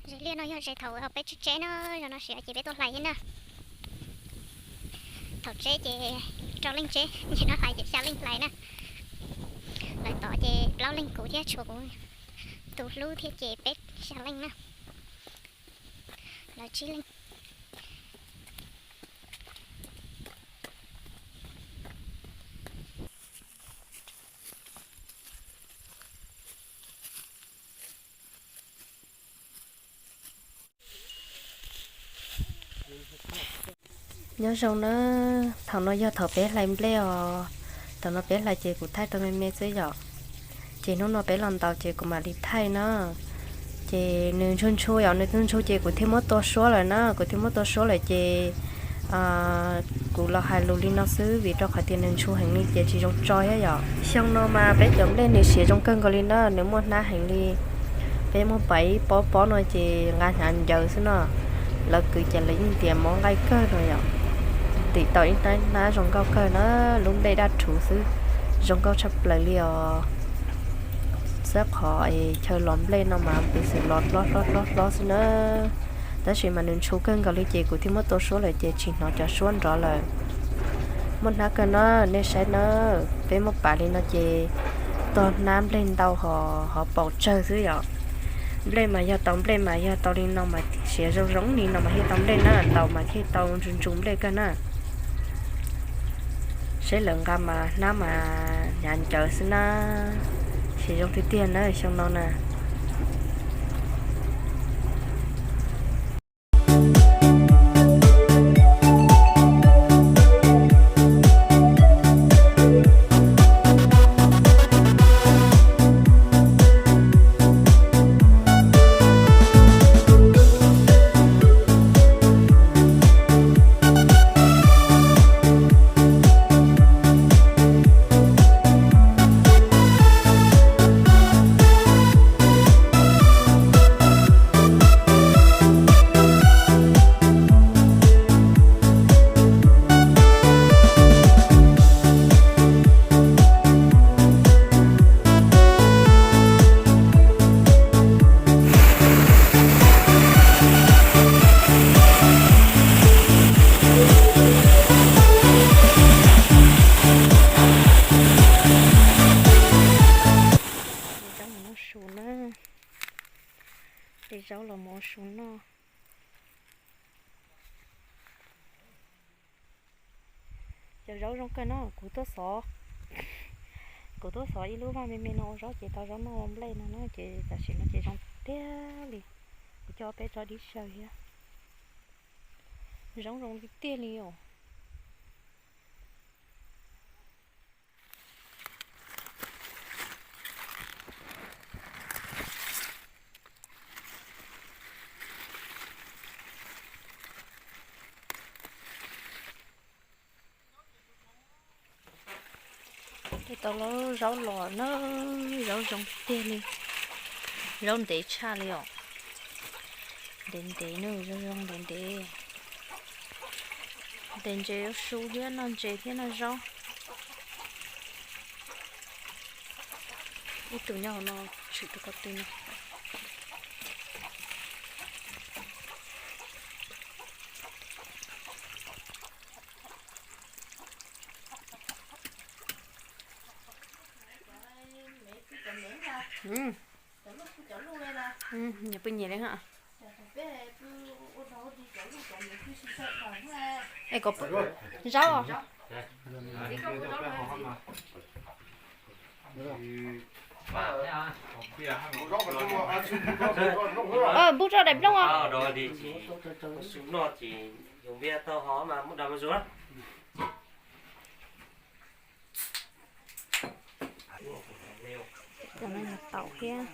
Ze liaj no yog ze thaum peb tseb tseb na, zaum no siav ces peb tuaj hlais thiab na. Thaum tseb ces rau leej tseb, zaum no hlais ces xya leej hlais na. Lawv tod ces plaub leeg, kuv thiab tshuav kuv tus hlub thiab ces peb xya leej na. Lawv tsib leej. Nyob zoo na, thaum no yog thaum peb hlais nplej os. Thaum no peb hlais ces kuv thaij tau me me xwb yom. Ces hnub no peb los ntaus ces kuv mam li thaij na. Ces nws ntshua ntshua yom, nws ntshua ntshua ces kuv thiaj muab tua suab lawm na, kuv thiaj muab tua suab lawm ces kuv los hais lus li no xwb vim rau qhov tias nws ntshua heev li ces tsis zoo tso thiab yom. Xyoo no mas peb cov nplej nws siav zoo kawg nkaus li na, nws muaj hnab heev li. Peb muab pais ib pob pob no ces nqa hnyav ncaws xwb no. Lawv kwv ces lawv yeej tias mob nqaij kawg no yom. Tim tau ib hnab hnab zoo nkauj kawg na, lub nplej daj rhuv xwb, zoo nkauj tshaj plaws li os. Xab qhov chaw los nplej no mas piv xwm los hlob hlob hlob hlob xwb na. Tab sis mas nws ntshua kawg nkaus li ces kuv thiaj muab tua suab lawm ces tsis hnov cov suab nrov lawm. Muaj hnab kawg na, nej saib na, peb muab pam li no ces tog hnab nplej ntau ho, ho paus tsawg xwb yom. Nplej mas yog tau, nplej mas yog tau li no mas siav zoo zoo li no mas thiaj tau nplej na, ntaus mas thiaj tau ntsu ntsu nplej kawg na. Saib lawv nqa mas hnab mas hnyav ncaws xwb na. Siav zoo tiag tiag na xyoo no na. Zaub los mus ua su na. Tej zaub los mus ua su noj. Cov zaub zoo kawg no, kuv tuaj xov, kuv tuaj xov ib lub vaj me me no ua zaub ces tau zaub noj ua nplej no na ces tam sim no ces zoo tiag li. Kuv coj peb tsob dib saw thiab. Zaub zoo tiag tiag li os. Tej tau lub zaub los na, zaub zoo tiag li, zaub ntev tshaj li os. Ntev ntev na, zoo zoo ntev ntev. Ntev ntses yuav su thiab noj ntses thiab noj zaub. Ib tug nyob hauv no, tshwm rau ko tw no. Nyiam pw nyiam li ha. Es kom zaub. Npub rau daim nplooj os. Cov no yog taum thiab.